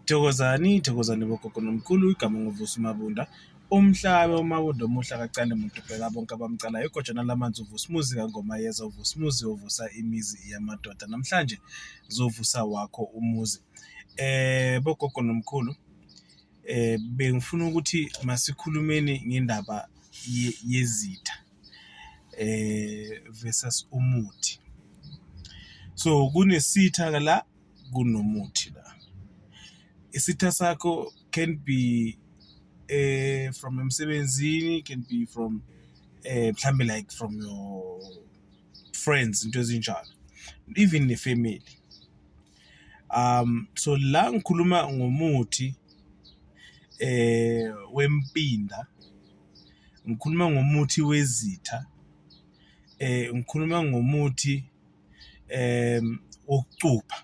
Thokozani, thokozani bogogo nomkhulu, igama nguVusi Mabunda. Umhlabe uMabunda omuhle akacale muntu ubheka bonke abamcalayo. Igojana lamanzi uVusimuzi kaNgomayeza, uVusimuzi ovusa imizi yamadoda. Namhlanje ngizovusa wakho umuzi. Bogogo nomkhulu, bengifuna ukuthi masikhulumeni ngendaba yezitha versus umuthi. So, kunesitha la, kunomuthi la. Isitha sakho can be from emsebenzini, can be from mhlambe like from your friends, into ezinjalo, even ne-family. So la ngikhuluma ngomuthi wempinda, ngikhuluma ngomuthi wezitha, ngikhuluma ngomuthi wokucupha.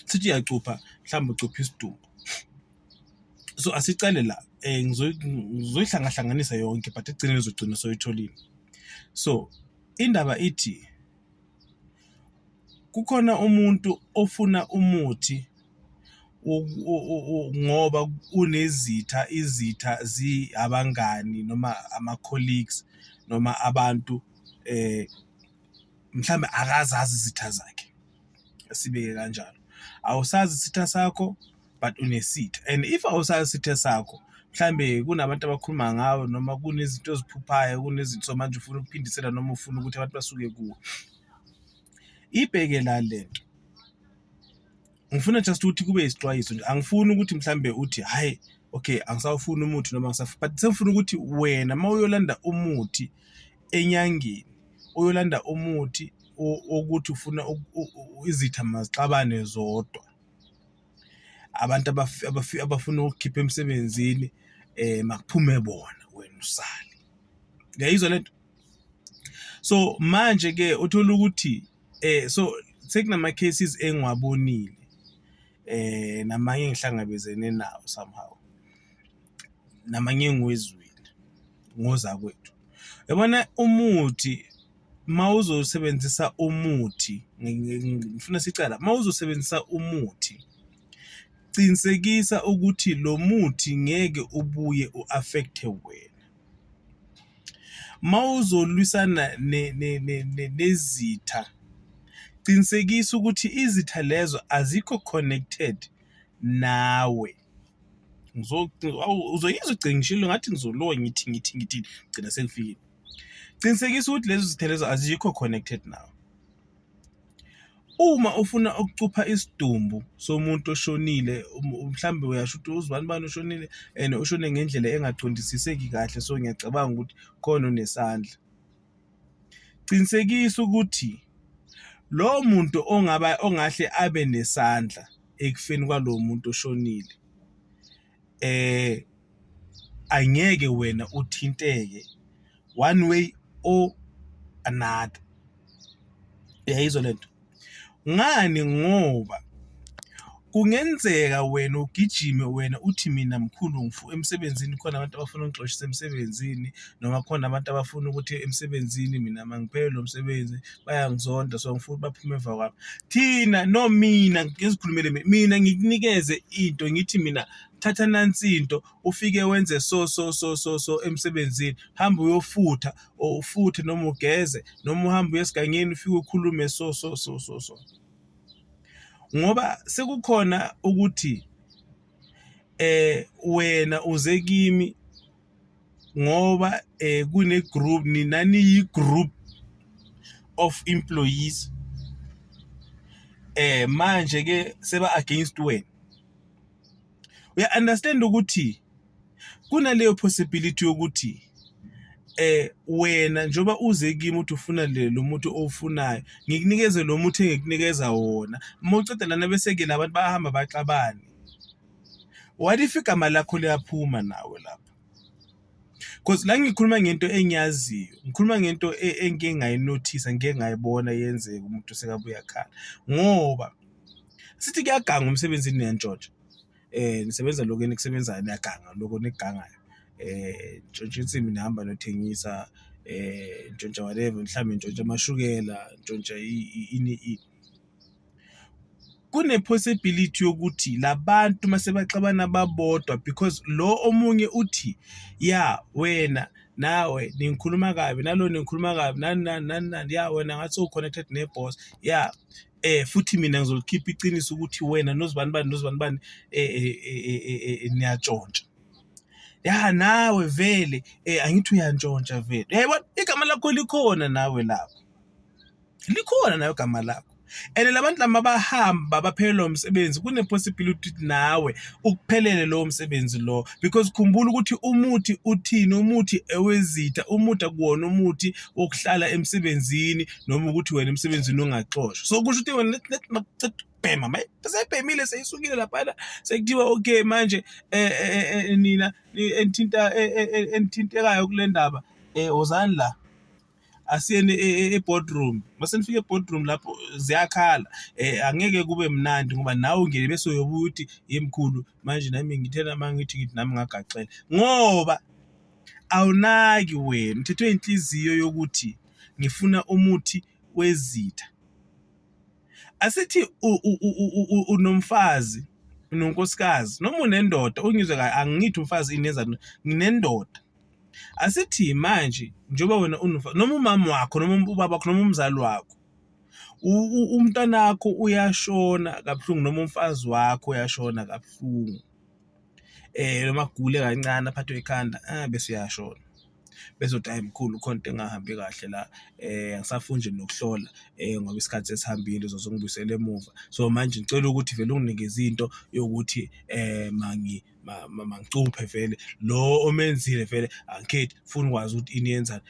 Sithi uyacupha, mhlawumbe ucupha isidumbu. So, asicale la, ngizoyihlangahlanganisa yonke but ekugcineni uzogcina sewuyitholile. So, indaba ithi kukhona umuntu ofuna umuthi ngoba unezitha, izitha abangani noma ama-colleagues noma abantu mhlambe akazazi izitha zakhe, asibeke kanjalo. Awusazi isitha sakho but unesitha and if awusazi isitha sakho, mhlambe kunabantu abakhuluma ngawe noma kunezinto oziphuphayo, kunezinto, so manje ufuna ukuphindisela noma ufuna ukuthi abantu basuke kuwe. Ibheke la lento, ngifuna just ukuthi kube isixwayiso nje, angifuni ukuthi mhlambe uthi hhayi, okay, angisawufuni umuthi noma but sengifuna ukuthi wena uma uyolanda umuthi enyangeni, uyolanda umuthi wokuthi ufuna izitha mazixabane zodwa, abantu abafuna ukukukhipha emsebenzini makuphume bona, wena usale. Uyayizwa lento? So manje-ke uthola ukuthi so sekunama-cases engiwabonile namanye engihlangabezene nawo somehow, namanye engiwezwile ngozakwethu. Uyabona umuthi mawuzosebenzisa umuthi, ngifuna sicala, mawuzosebenzisa umuthi, qinisekisa ukuthi lo muthi ngeke ubuye u-affect-e wena. Mawuzolwisana nezitha, qinisekisa ukuthi izitha lezo azikho connected nawe. Uzoyizwa ugcine ngishilo ngathi ngizoloya ngithi ngithi ngithi gcina sengifikile. Qinisekisa ukuthi lezo zitha lezo azikho connected nawe. Uma ufuna ukucupha isidumbu somuntu oshonile, mhlambe uyasho ukuthi uzibani bani ushonile and ushone ngendlela engaqondisiseki kahle, so ngiyacabanga ukuthi khona onesandla. Qinisekisa ukuthi lowo muntu ongaba ongahle abe nesandla ekufeni kwalowo muntu oshonile, angeke wena uthinteke one way or another. Uyayizwa lento? Ngani ngoba kungenzeka wena ugijime, wena uthi mina mkhulu emsebenzini khona abantu abafuna ukungixoshisa emsebenzini, noma khona abantu abafuna ukuthi emsebenzini mina mangiphelelwe lo msebenzi bayangizonda, so ngifuna ukuthi baphume emva kwami. Thina no mina ngizikhulumele mina, mina ngikunikeze into ngithi mina thatha nansi into ufike wenze so so so so so emsebenzini, hamba uyofutha or ufuthe noma ugeze noma uhambe uye esigangeni ufike ukhulume so so so so so. Ngoba sekukhona ukuthi wena uze kimi ngoba kune group, nina niyi-group of employees, manje-ke seba against wena. Uya-understand ukuthi kunaleyo possibility yokuthi wena njengoba uze kimi uthi ufuna lo muthi owufunayo, ngikunikeze lo muthi engikunikeza wona, uma uceda lana bese-ke la bantu bayahamba baxabane. What if igama lakho liyaphuma nawe lapho? 'Cause la ngikhuluma ngento engiyaziyo, ngikhuluma ngento engike ngayinothisa, ngike ngayibona yenzeka umuntu sekabuya akhala, ngoba sithi kuyagangwa emsebenzini niyantshontsha, nisebenza lokhu enikusebenzayo, niyaganga lokhu enikugangayo, nitshontsha insimbi nihamba niyothengisa, nitshontsha whatever, mhlawumbe nitshontsha amashukela, nitshontsha ini ini. Kune-possibility yokuthi la bantu mase baxabana babodwa, because lo omunye uthi, ya wena nawe ningikhuluma kabi, nalo ningikhuluma kabi, nani nani nani nani, ya wena ngathi sewu-connected ne-boss, ya futhi mina ngizolikhipha iciniso ukuthi wena nozibanibani nozibanibani niyatshontsha. Ya nawe vele angithi uyantshontsha vele, uyayibona igama lakho likhona nawe lapho, likhona nawe igama lakho. And la bantu laba bahamba baphelelwa umsebenzi, kune-possibility ukuthi nawe ukuphelele lowo msebenzi lo, because khumbula ukuthi umuthi uthini, umuthi ewezitha, umuthi akuwona umuthi wokuhlala emsebenzini noma ukuthi wena emsebenzini ungaxoshwa. So kusho ukuthi wena lethi makuceda ukubhema, seyibhemile seyisukile laphana, sekuthiwa okay manje nina enithinta enithintekayo kule ndaba, wozani la, asiyeni e-boardroom. Mase nifika e-boardroom lapho ziyakhala, angeke kube mnandi ngoba nawe ungene bese uyobuya uthi, ye mkhulu manje nami ngithena uma ngithi ngithi nami ngagaxela, ngoba awunaki wena, uthethwe inhliziyo yokuthi ngifuna umuthi wezitha. Asithi unomfazi, unonkosikazi noma unendoda, ungizwe kahle, angithi umfazi ini yenza, nginendoda. Asithi manje njengoba wena noma umama wakho noma ubaba wakho noma umzali wakho, umntanakho uyashona kabuhlungu noma umfazi wakho uyashona kabuhlungu, noma agule kancane aphathwe ikhanda bese uyashona. Bese uthi hhayi mkhulu khona into engahambi kahle la, angisafuni nje nokuhlola ngoba isikhathi sesihambile uzozongibuyisela emuva. So manje ngicela ukuthi vele unginikeze into yokuthi mangicuphe vele lo omenzile vele angikhethi, ngifuna ukwazi ukuthi ini yenzani,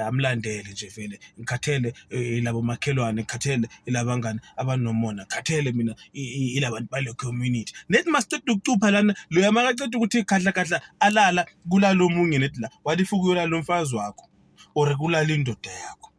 amlandele nje vele. Ngikhathele ilabo makhelwane, ngikhathele ilabangani abanomona, ngikhathele mina ilabantu bale community. Nethi masiceda ukucupha lana, loya makaceda ukuthi khahla khahla alala, kulala omunye nethi la, what if kuyolala umfazi wakho or kulala indoda yakho?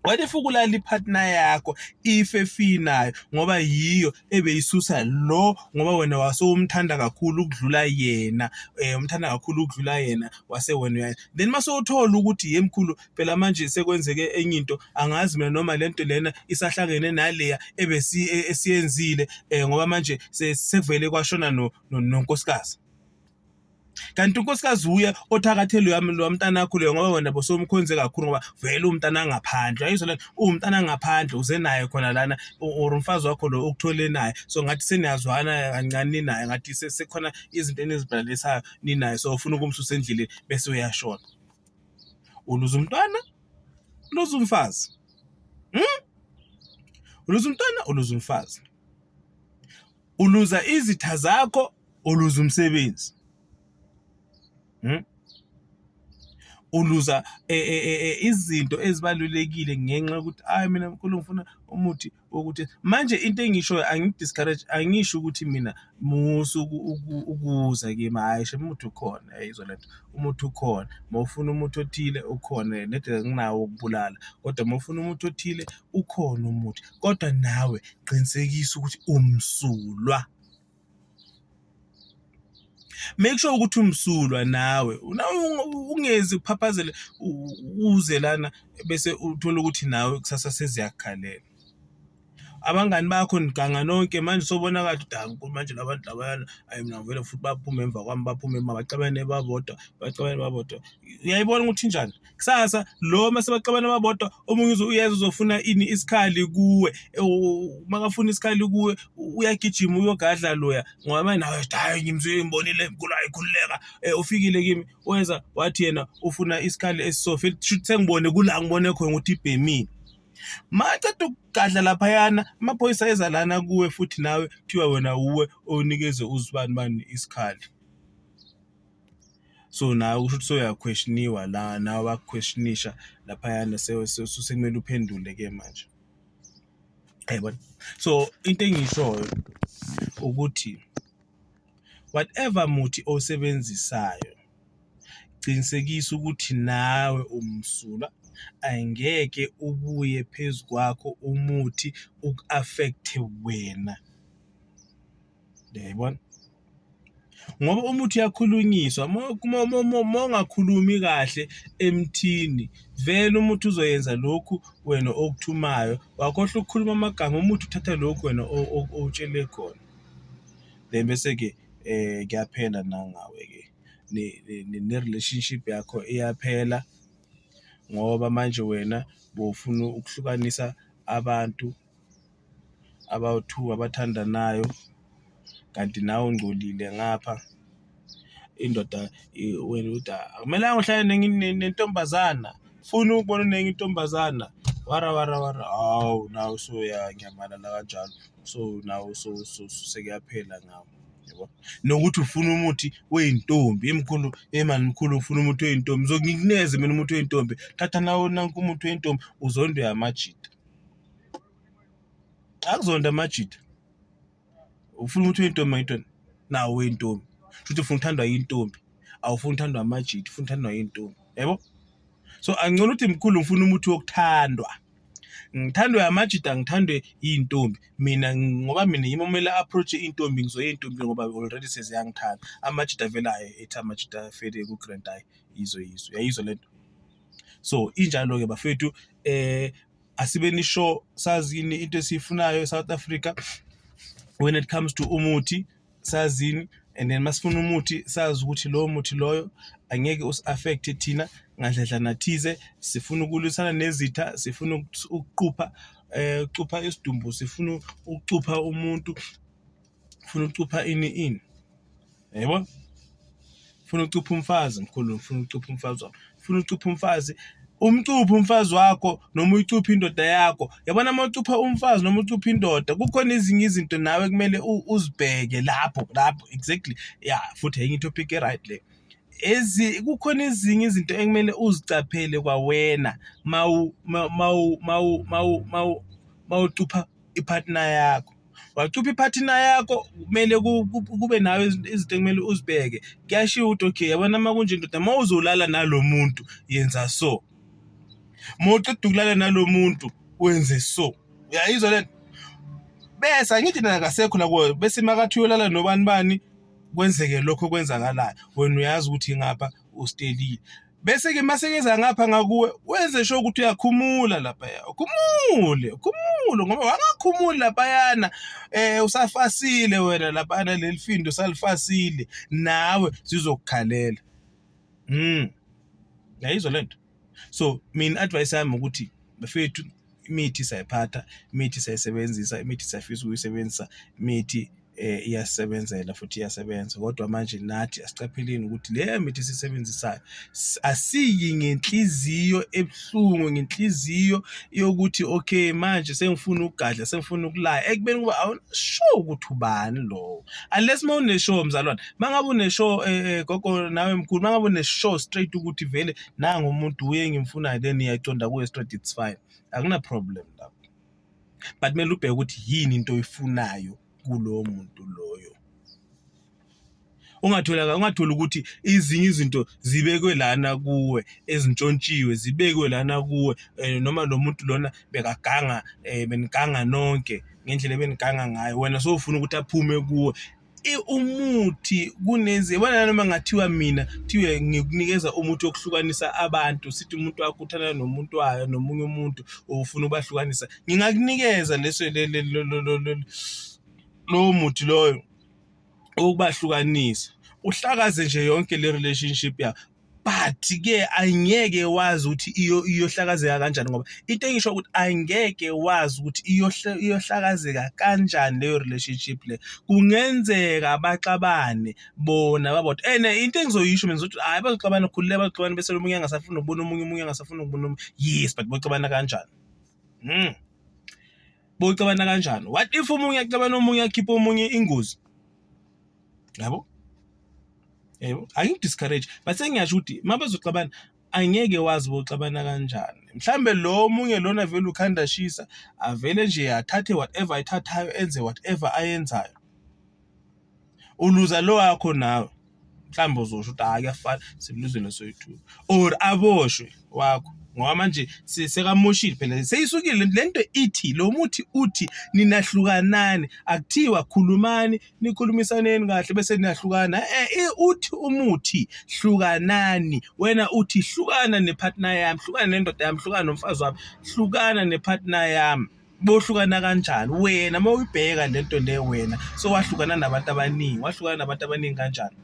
What if kulala i-partner yakho if efinayo, ngoba yiyo ebeyisusa lo, ngoba wena wasewumthanda kakhulu ukudlula yena, umthanda kakhulu ukudlula yena, wase wena uya, then mase uthola ukuthi ye mkhulu phela manje sekwenzeke enye into, angazi mina noma lento lena isahlangene naleya ebesi esiyenzile, ngoba manje sekuvele kwashona nonkosikazi. Kanti unkosikazi uye othakathe loya loya mntanakho loyo, ngoba wena bosowumkhonze kakhulu, ngoba vele uwumntana ngaphandle, uyayizwa lento, uwumntana ngaphandle uze naye khona lana, or umfazi wakho lo okuthole naye, so ngathi seniyazwana kancane ninaye, ngathi sekukhona izinto enizibhalelisayo ninaye, so ufuna ukumsusa endleleni bese uyashona. Uluza umntwana, uluza umfazi. Uluza umntwana, uluza umfazi. Uluza izitha zakho, uluza umsebenzi. Uluza izinto ezibalulekile ngenxa yokuthi hhayi mina mkhulu ngifuna umuthi wokuthi manje. Into engishoyo, angi-discourage, angisho ukuthi mina musa ukuza kimi, hhayi sho umuthi ukhona, uyayizwa lento, umuthi ukhona. Mawufuna umuthi othile ukhona, nedi anginawo wokubulala, kodwa mawufuna umuthi othile ukhona umuthi, kodwa nawe qinisekisa ukuthi umsulwa. Make sure ukuthi umsulwa nawe, ungezi uphaphazele uze lana bese uthole ukuthi nawe kusasa seziyakukhalela. Abangani bakho niganga nonke manje, sobona kahle ukuthi hhayi manje la bantu labayana, hhayi mina vele futhi baphume emva kwami, baphume baxabane babodwa, baxabane babodwa. Uyayibona ukuthi injani? Kusasa lo mase baxabana babodwa, omunye uyeza uzofuna ini, isikhali kuwe, makafuna isikhali kuwe uyagijima uyogadla loya, ngoba manje nawe hhayi ngimzwile ngibonile mkhulu, hhayi khululeka, ufikile kimi weza wathi yena ufuna isikhali esisoft, shuthi sengibone kula ngibone khona ukuthi ibhemile. Maceda ukugadla laphayana, amaphoyisa eza lana kuwe futhi nawe kuthiwa wena uwe onikeze uzibani bani isikhali. So nawe kusho ukuthi sewuya-question-iwa la, nawe baku-question-isha laphayana, sekumele uphendule-ke manje. Uyayibona? So into engiyishoyo ukuthi whatever muthi owusebenzisayo, qinisekisa ukuthi nawe umsulwa, angeke ubuye phezu kwakho umuthi uku-affect-e wena. Uyayibona? Ngoba umuthi uyakhulunyiswa, uma ungakhulumi kahle emthini, vele umuthi uzoyenza lokhu wena okuthumayo, wakhohlwa ukukhuluma amagama, umuthi uthatha lokhu wena owutshele khona. Then bese-ke kuyaphela nangawe-ke, ne-relationship yakho iyaphela ngoba manje wena bowufuna ukuhlukanisa abantu abawu-two abathandanayo, kanti nawe ungcolile ngapha. Indoda wena uthi akumelanga uhlale nentombazana, angifuni ukukubona unenye intombazana, wara wara wara, hawu nawe usuyanyamalala kanjalo, so nawe sekuyaphela ngawe, yabo. Nokuthi ufuna umuthi wey'ntombi, mkhulu, mani mkhulu ngifuna umuthi wey'ntombi, ngikunikeze mina umuthi wey'ntombi, thatha nawo nanku umuthi wey'ntombi, uzondwe amajita. Akuzonde amajita, ufuna umuthi wey'ntombi angithi wena? Nawu wey'ntombi, shuthi ufuna ukuthandwa yintombi, awufuni ukuthandwa amajita, ufuna ukuthandwa yintombi, yabo? So angcono ukuthi mkhulu ngifuna umuthi wokuthandwa, ngithandwe amajita, ngithandwe iy'ntombi mina ngoba mina yimi okumele a-approach-e iy'ntombi, ngizoya ey'ntombini ngoba already seziyangithanda. Amajita vele hhayi ethi amajita vele ku-grand hhayi yizo yizo, uyayizwa le nto? So injalo-ke bafethu asibeni sure sazini into esiyifunayo e-South Africa when it comes to umuthi, sazini and then masifuna umuthi sazi ukuthi lowo muthi loyo angeke usi-affect-e thina ngandledlana thize. Sifuna ukulwisana nezitha, sifuna ukuqupha ukucupha isidumbu, sifuna ukucupha umuntu, sifuna ukucupha ini ini, yayibona? Ufuna ukucupha umfazi mkhulu, ufuna ukucupha umfazi wakho, ufuna ukucupha umfazi, umcuphe umfazi wakho noma uyicuphe indoda yakho. Yabona uma ucupha umfazi noma ucupha indoda, kukhona ezinye izinto nawe kumele uzibheke lapho lapho exactly, ya futhi enye i-topic e-right le. Kukhona ezinye izinto ekumele uzicaphele kwawena mawucupha i-partner yakho. Wacupha i-partner yakho kumele kube nawe izinto ekumele uzibheke. Kuyashiwo ukuthi okay, yabona uma kunje ndoda, uma uzolala nalo muntu yenza so, uma uqeda ukulala nalo muntu wenze so, uyayizwa le nto? Bese angithi naye akasekho la kuwe, bese makathi uyolala nobani bani kwenzeke lokho okwenzakalayo, wena uyazi ukuthi ngapha usitelile. Bese-ke uma sekeza ngapha ngakuwe wenze sure ukuthi uyakhumula laphaya, ukhumule, ukhumule ngoba wangakhumuli laphayana usafasile wena laphayana leli findo usalifasile nawe zizokukhalela. Uyayizwa le nto? So mina i-advice yami ukuthi bafethu imithi siyayiphatha, imithi siyayisebenzisa, imithi siyafisa ukuyisebenzisa, imithi iyasisebenzela futhi iyasebenza kodwa manje nathi asicapheleni ukuthi leyo mithi esiyisebenzisayo asiyi ngenhliziyo ebuhlungu, ngenhliziyo yokuthi okay manje sengifuna ukugadla, sengifuna ukulaya, ekubeni kuba awuna-sure ukuthi ubani lowo. Unless uma une-sure mzalwane, uma ngabe une-sure gogo nawe mkhulu, uma ngabe une-sure straight ukuthi vele nangu umuntu uye engimfunayo then uyayiconda kuye straight, it's fine, akuna-problem lapho. But kumele ubheke ukuthi yini into oyifunayo kulowo muntu loyo. Ungathola ungatholi ukuthi ezinye izinto zibekwe lana kuwe ezintshontshiwe zibekwe lana kuwe noma lo muntu lona bekaganga beniganga nonke ngendlela ebeniganga ngayo, wena sowufuna ukuthi aphume kuwe. Umuthi kunezi, yabona noma kungathiwa mina kuthiwe ngikunikeza umuthi wokuhlukanisa abantu, sithi umuntu wakho uthandana nomuntu wayo nomunye umuntu ufuna ukubahlukanisa, ngingakunikeza leso lowo muthi loyo wokubahlukanisa, uhlakaze nje yonke le relationship yabo. But-ke angeke wazi ukuthi iyohlakazeka kanjani ngoba into engisho ukuthi angeke wazi ukuthi iyohlakazeka kanjani leyo relationship le. Kungenzeka baxabane bona babodwa and into engizoyisho mina ngizothi hhayi bazoxabana khululeka bazoxabana bese omunye angasafuni nokubona omunye, omunye angasafuni nokubona omunye. Yes, but boxabana kanjani? Boxabana kanjani? What if omunye axabane omunye akhiphe omunye ingozi? Yabo? Yebo, angiku-discourage but sengiyasho ukuthi uma bezoxabana angeke wazi boxabana kanjani. Mhlambe lo omunye lona vele ukhanda shisa avele nje athathe whatever ayithathayo enze whatever ayenzayo. Uluza lo wakho nawe, mhlawumbe uzosho ukuthi hhayi kuyafana simluzile soyi-two or aboshwe wakho. Ngoba manje sekamoshile phela, seyisukile le nto ithi lo muthi uthi ninahlukanani, akuthiwa khulumani nikhulumisaneni kahle bese niyahlukana. Uthi umuthi hlukanani, wena uthi hlukana ne-partner yami, hlukana nendoda yami, hlukana nomfazi wami, hlukana ne-partner yami. Bohlukana kanjani? Wena uma uyibheka le nto le wena sowahlukana nabantu abaningi, wahlukana nabantu abaningi kanjani?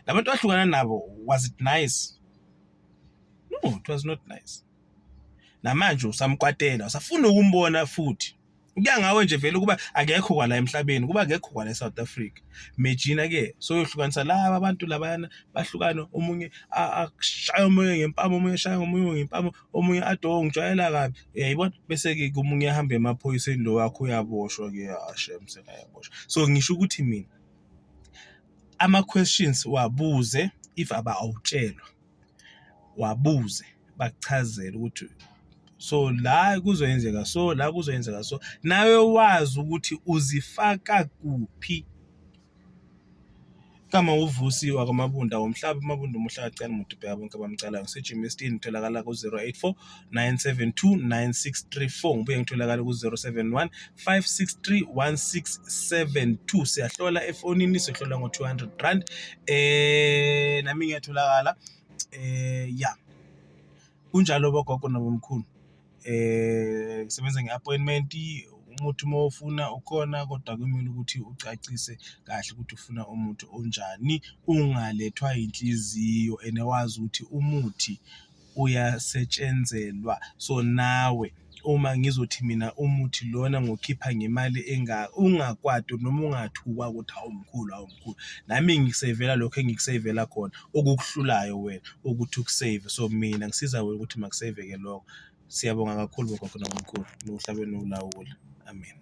La bantu wahlukana nabo, was it nice? No, it was not nice. Namanje usamkwatela, usafuna ukumbona futhi. Kuya ngawe nje vele ukuba akekho kwala emhlabeni, kuba akekho kwala eSouth Africa. Imagine-ke soyohlukanisa laba bantu labayana bahlukane, omunye ashaye omunye ngempama, omunye ashaye omunye ngempama, omunye athi oh ngijwayela kabi, uyayibona? Bese-ke omunye ahambe emaphoyiseni lo wakho uyaboshwa-ke, ah shem sekayaboshwa. So ngisho ukuthi mina ama-questions wabuze if awutshelwa, wabuze bakuchazele ukuthi so la kuzoyenzeka so, la kuzoyenzeka so, nawe wazi ukuthi uzifaka kuphi. Igama uVusi wakwaMabunda womhlaba uMabunda umuhle kacela umuntu ubheka bonke abamcalayo. Ngise-Germiston ngitholakala ku-084 972 9634, ngibuye ngitholakale ku-071 563 1672. Siyahlola efonini, sihlola ngo-200 rand. Nami ngiyatholakala ya kunjalo bogogo nabomkhulu. Ngisebenza nge-appointment, umuthi uma ufuna ukhona kodwa kumele ukuthi ucacise kahle ukuthi ufuna umuthi onjani, ungalethwa yinhliziyo and wazi ukuthi umuthi uyasetshenzelwa. So nawe uma ngizothi mina umuthi lona ngiwukhipha ngemali engaka, ungakwati noma ungathukwa ukuthi hawu mkhulu, hawu mkhulu. Nami ngikuseyivela lokho engikuseyivela khona okukuhlulayo wena ukuthi ukuseyve. So mina ngisiza wena ukuthi makuseyveke lokho. Siyabonga kakhulu bogogo nabomkhulu, niwuhlabe niwulawule. Amen.